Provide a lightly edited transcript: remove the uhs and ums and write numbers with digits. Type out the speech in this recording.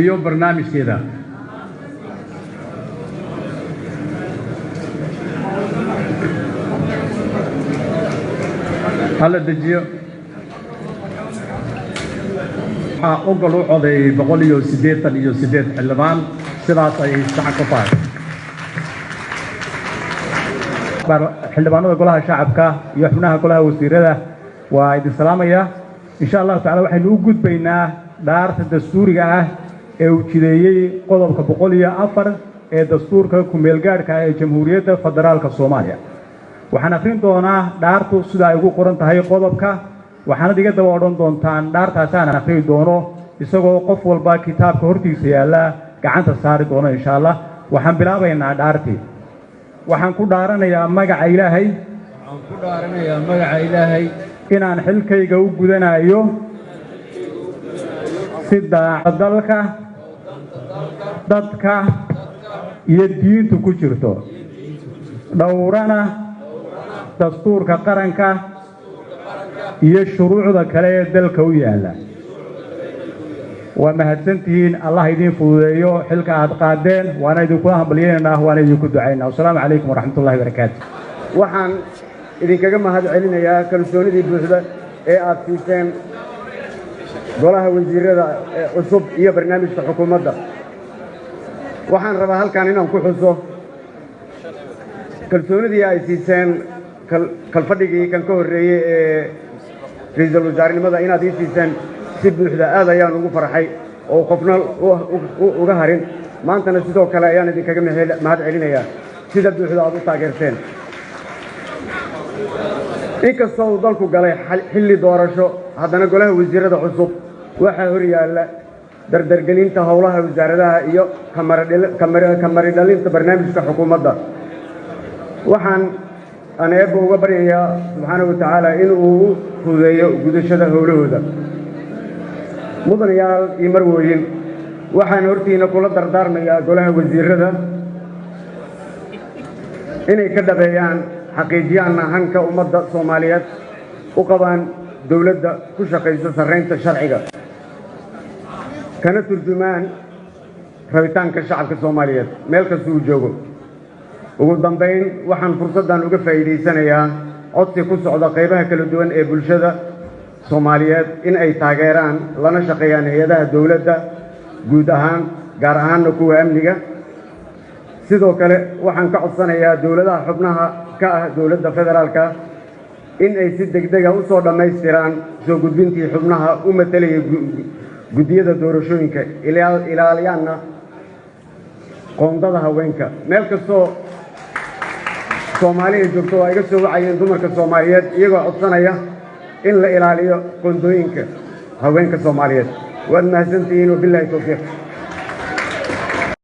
Iyo barnaamijkeeda. Hala dejiyo. Waxaa ogol u codeeyey 188 xildhibaan, sidaas ayay sax ku tahay. Xildhibaanada Golaha Shacabka iyo xubnaha Golaha Wasiirada waa idin salaamaya. Insha Allahu tacala waxaynu u gudbaynaa dhaarta dastuuriga ah ee uu jideeyey qodobka 104 ee dastuurka ku-meelgaadhka ah ee Jamhuuriyadda Federaalka Soomaaliya. Waxaan akhrin doonaa dhaartu sida ay ugu qoran tahay qodobka, waxaanad iga daba odhan doontaan dhaartaasaan akhriyi doono, isagoo qof walba kitaabka hortiisa yaalla gacanta saari doono, insha Allah. Waxaan bilaabaynaa dhaartii. Waxaan ku dhaaranayaa magaca Ilaahay. Waxaan ku dhaaranayaa magaca Ilaahay. Inaan xilkayga u gudanayo si daaca dalka, dadka iyo diintu ku jirto, dhowrana dastuurka qaranka iyo shuruucda kale ee dalka u yaalla. Waa mahadsantihiin. Allah idiin fududeeyo xilka aad qaadeen, waana idinkula hambalyaynaynaa, waana idinku ducaynaa. Wasalaamu calaykum waraxmatullahi barakaatu. Waxaan idinkaga mahad celinayaa kalsoonidii buuxda ee aad siiseen Golaha Wasiirada ee cusub iyo barnaamijka xukuumadda. Waxaan rabaa halkan inaan ku xuso kalsoonidii ay siiseen kalfadhigii kan ka horreeyey ee ra'iisul wasaarenimada inaad ii siiseen si buuxda. Aad ayaan ugu farxay oo qofna uga harin. Maantana sidoo kale ayaan idinkaga mahad celinayaa sida buuxda aad u taageerteen. Inkastoo uu dalku galay xilli doorasho, haddana Golaha Wasiirada cusub waxaa hor yaalla dardargelinta howlaha wasaaradaha iyo kamaridhalinta barnaamijka xukuumadda. Waxaan aan Eebba uga baryayaa subxaana wa tacaala in uu u fududeeyo gudashada howlahooda. Mudanayaal iyo marwooyin, waxaan hortiina kula dardaarmayaa Golaha Wasiirada inay ka dhabeeyaan, xaqiijiyaanna hanka ummadda Soomaaliyeed u qabaan dowladda ku shaqaysa sarraynta sharciga, kana turjumaan rabitaanka shacabka Soomaaliyeed meel kasta uu joogo. Ugu dambayn, waxaan fursaddan uga faa'iidaysanayaa codsi ku socda qaybaha kala duwan ee bulshada Soomaaliyeed in ay taageeraan lana shaqeeyaan hay-adaha dowladda guud ahaan, gaar ahaanna kuwa amniga. Sidoo kale waxaan ka codsanayaa dowladaha xubnaha ka ah dowladda federaalka in ay si degdega u soo dhammaystiraan soo gudbintii xubnaha u matalayay guddiyada doorashooyinka, ilaaliyaanna qoondada haweenka. Meel kastoo Soomaali ay joogto waa iga soo wacayeen dumarka Soomaaliyeed iyagoo codsanaya in la ilaaliyo qoondooyinka haweenka Soomaaliyeed. Waad mahadsantihiin, wabilaahi towfiiq.